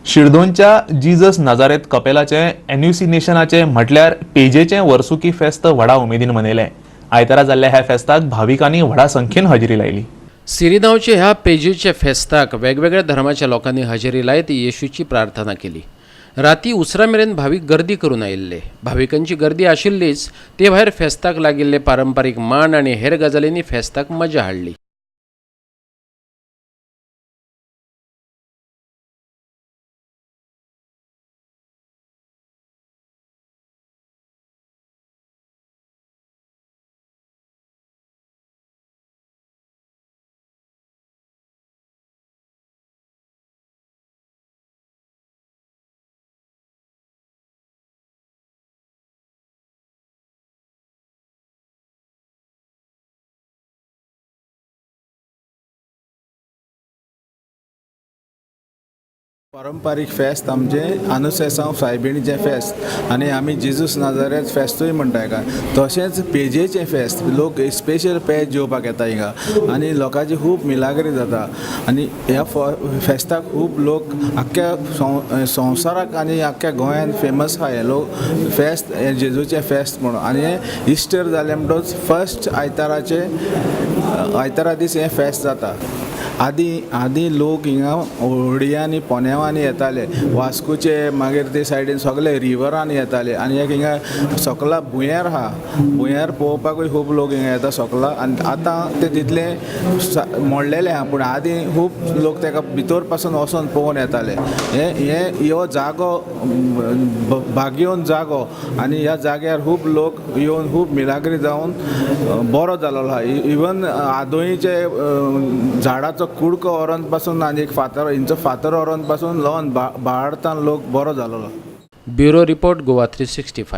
शिरदोनच्या Jesus नाजारेत कपेलाचें एन्युसिनेशनाचें म्हटल्यार पेजेचें वर्सुकी फेस्त व्हडा उमेदीन मनयलें. आयतारा जाल्ल्या ह्या फेस्ताक भाविकांनी व्हडा संख्येन हजेरी लायली. सिरिनावचे ह्या पेजेच्या फेस्ताक वेगवेगळ्या धर्माच्या लोकांनी हजेरी लायत येशूची प्रार्थना केली. राती उसरा मेरेन भावीक गर्दी करून आयिल्ले. भाविकांची गर्दी आशिल्लीच, ते भायर फेस्ताक लागिल्ले पारंपारीक मान आनी हेर गजालींनी फेस्ताक मजा हाडली. पारंपारीक फेस्त आमचें आनुसेसांव सायबिणीचें फेस्त आनी आमी जेजूस नाजारेत फेस्तूय म्हणटा हेका. तशेंच पेजेचें फेस्त, लोक स्पेशल पेज जेवपाक येता हिंगा आनी लोकांची खूब मिलाग्री जाता आनी ह्या फेस्ताक खूब लोक आख्ख्या संवसाराक आनी आख्ख्या गोंयांत फेमस आहा हें लोक फेस्त, हें जेजूचें फेस्त म्हणून. आनी हें इस्टर जालें म्हणटकच फर्स्ट आयताराचें आयतारा दीस हें फेस्त जाता. आदी आदी लोक हिंगा होडयांनी पोन्यावांनी येताले, वास्कोचे मागीर ते सायडीन सगळे रिवरान येताले आनी एक हिंगा सकला भुंयार आहा, भुंयार पळोवपाकूय खूब लोक हिंगा येता सकला. आनी आतां ते तितले मोडलेले आहा, पूण आदी खूब लोक तेका भितर पासून वचोन पळोवन येताले. हे हे ह्यो जागो भाग्योवन जागो आनी ह्या जाग्यार खूब लोक येवन खूब मिलाग्री जावन बरो जालोलो आहा. इवन आदोळीचे झाडाचो कुडको व्हरोन पासून आनी एक फातर हिंचो फातर व्हरोन पासून लोन बाळतान लोक बरो जालोलो. Bureau report, Goa 365.